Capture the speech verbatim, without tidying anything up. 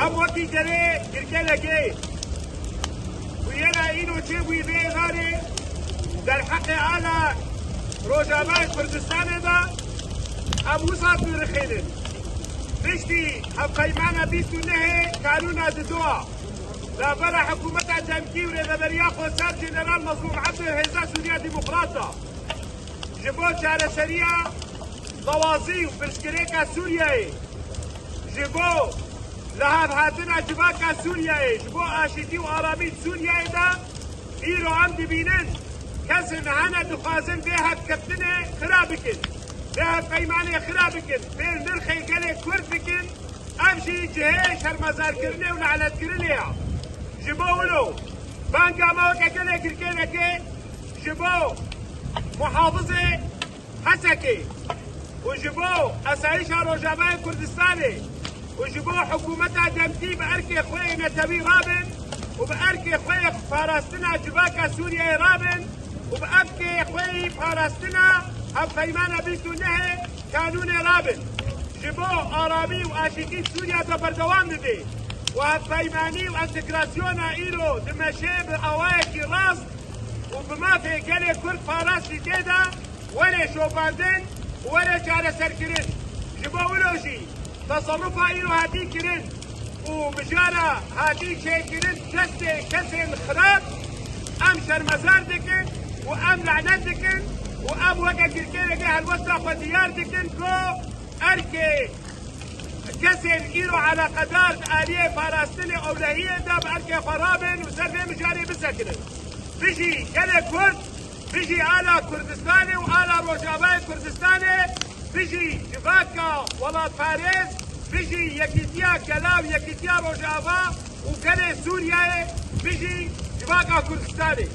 Em wekî gelê Girkelekê ku yena îro çêbûyî vê êvarê derheqê ala Rojavayê Kurdistanê de em wisa dûrixînin. Piştî hevpeymana bîst û nehê kanûna didoa navbera hikûmeta demkî û rêveberiya xweser Jeneral Mezlûm Ebdî û Hêza Sûriya Demokrat de ji bo çareseriya dewazî û pirsgirêka Sûriyeyê, ji bo lihevhatina civaka Sûriyeyê, ji bo aşîtî û aramî Sûriyeyê de îro em dibînin kesên hene dixwazin vê hevkeftinê xira bikin, vê hevpeymanê xira bikin, pêl nirxê gelê Kurd bikin, ev jî cihê şermezarkirinê û lanetkirinê ye. Ji bo wilo banga me weke gelê Girkêlekê ji bo muhafizê Hesekê û ji bo esayîşa Rojavayê Kurdistanê û ji bo hikûmeta demkî bi erkê xwe yê netewî rabin û bi erkê xwe yê parastina civaka Sûriyeyê rabin û bi erkê xwe yî parastina hevpeymana bîst û nehê kanûnê rabin. Ji bo aramî û aşîtî Sûriya de berdewam bibe û hevpeymanî û entegrasyona îro dimeşe bi awayekî rast û bi mafê gelê Kurd parastî tê de were şopandin û were çareserkirin. Ji bo wilo jî teserufa îro hatî kirin û mijara hatî çêkirin destê kesên xirab, em şermezar dikin û em lanet dikin û em weke Tirkiyeyekê helwesta xwe diyar dikin ku erkê kesên îro eleqedar di aliyê parastinê ewlehiyê de bi erkê xwe rabin û ser vê mijarê bisekinin. Bijî gelê Kurd, bijî ala Kurdistanê û ala Rojavayê Kurdistanê, bijî civaka welatparêz, bijî yekîtiya gela û yekîtiya Rojava û gelê Sûriyeyê, bijî civaka Kurdistanê.